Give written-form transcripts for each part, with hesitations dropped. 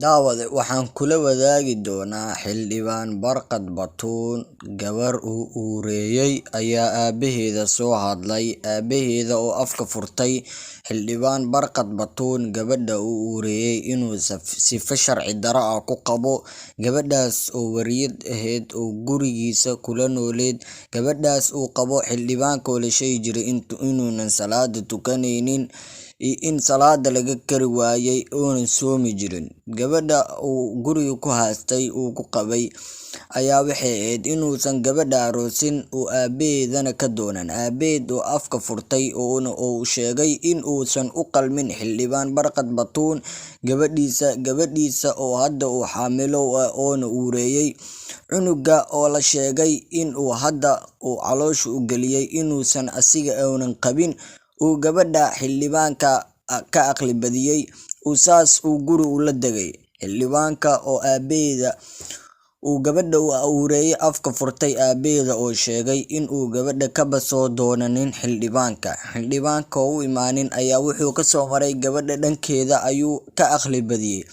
Daawade, waxaan kula wadaagi doonaa Xildhibaan Barkhad Batuun, gabar uu uureeyay ayaa aabaheeda soo hadlay. Aabaheeda oo afka furtay Xildhibaan Barkhad Batuun gabadha uu uureeyay inuu sifo sharci darro ah ku qabo, gabadhaas oo wariyad ahayd oo gurigiisa kula nooleed, gabadhaas uu qabo xildhibaanka oo la sheegi jiray inuunan salaada tukanaynin, in salaada laga kari waayay uunan soomi jirin. Gabadha uu guriga ku haystay uu ku qabay ayaa waxay ahayd inuusan gabadha aroosin uu aabaheedana ka doonan. Aabaheed oo afka furtay oona uu sheegay in uusan u qalmin Xildhibaan Barkhad Batuun gabadhiisa oo hadda uu xaamilo ah oona uureeyay, cunuga oo la sheegay in uu hadda uu caloosha u geliyay inuusan asiga uunan qabin, uu gabadha xildhibaanka ka aqli badiyay, uu saas uu guri ula degay. Xildhibaanka oo aabaheeda uu gabadha u uureeyay afka furtay aabaheeda oo sheegay in uu gabadha kaba soo doonanin xildhibaanka. Xildhibaanka oo u imaanin ayaa wuxuu ka soo maray gabadha dhankeeda ayuu ka aqli badiyay.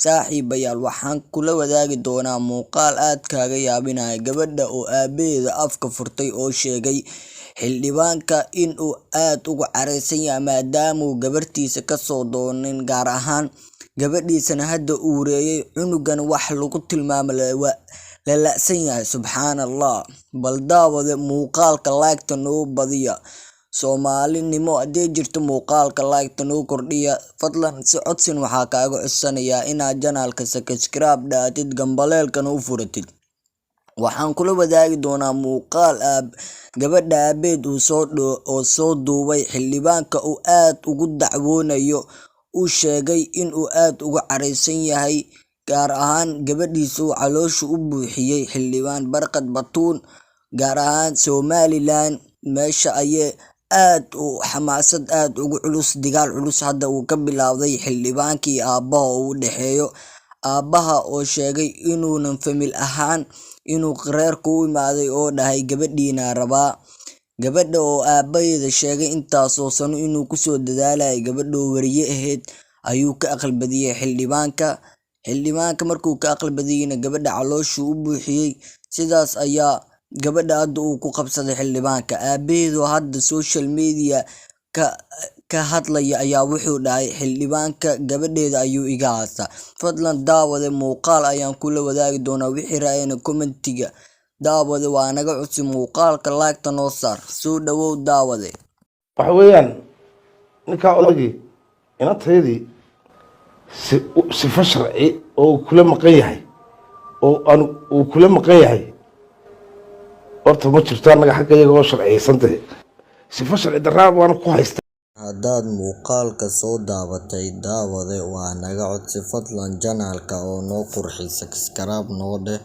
Saaxiibayaal, waxaan kula wadaagi doonaa muuqaal aad kaaga yaabinaya gabadha oo aabaheeda afka furtay oo sheegay xildhibaanka in uu aad ugu careysan yahay maadaama uu gabartiisa ka soo doonin, gaar ahaan gabadhiisana hadda uureeyay, cunugan wax lagu tilmaamo la la'san yahay. Subxaanallah. Bal daawade, muuqaalka like-ta noo badiya, Soomaalinimo haddii jirto muuqaalka like-ta noo kordhiya fadlan. Si codsin waxaa kaaga codsanayaa inaad channelka subscribe dhahatid, gambaleelkana u furatid. Waxaan kula wadaagi doonaa muuqaal gabadha aabaheed uu oo soo duubay xildhibaanka uu aad ugu dacwoonayo, uu sheegay in uu aad uga careysan yahay, gaar ahaan gabadhiisa uu caloosha u buuxiyay Xildhibaan Barkhad Batuun, gaar ahaan Somaliland meesha ayay aad u xamaasad aad ugu culus, dagaal culus hadda uu ka bilaawday xildhibaankii aabbaha oo u dhexeeyo. Aabbaha oo sheegay inuunan family ahaan inuu reerka u imaaday oo dhahay gabadhiina rabaa. Gabadha oo aabaheeda sheegay intaasoo sano inuu kusoo dadaalayay gabadha oo wariye ahayd ayuu ka aqal badiyay xildhibaanka. Xildhibaanka markuu ka aqal badiyayna gabadha calooshuu u buuxiyey, sidaas ayaa gabadha hadda uu ku qabsaday xildhibaanka. Aabaheed oo hadda social media ka hadlaya ayaa wuxuu dhahay xildhibaanka gabadheeda ayuu iga haystaa. Fadlan daawade, muuqaal ayaan kula wadaagi doonaa, wixii ra'ayna commentiga. Daawade, waa naga codsi muuqaalka like-ta noo saar. Soo dhawow daawade. Waxa weeyaan ninkaa odagii inantaydii sifo sharci oo uu kula maqan yahay oo aan uu kula maqan yahay horta ma jirto, annaga xagga iyaga oo sharciyaysantahe sifo sharci darraa waana ku haysta. Haddaad muuqaalka soo daabatay daawade, waa naga codsi fadlan channelka oo noo qurxi, subscribe noo dheh,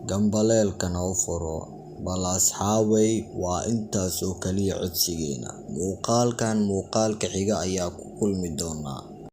gambaleelkana u furo. Bal asxaabey, waa intaas oo kaliya codsigeena. Muuqaalkan muuqaalka xiga ayaa ku kulmi doonaa.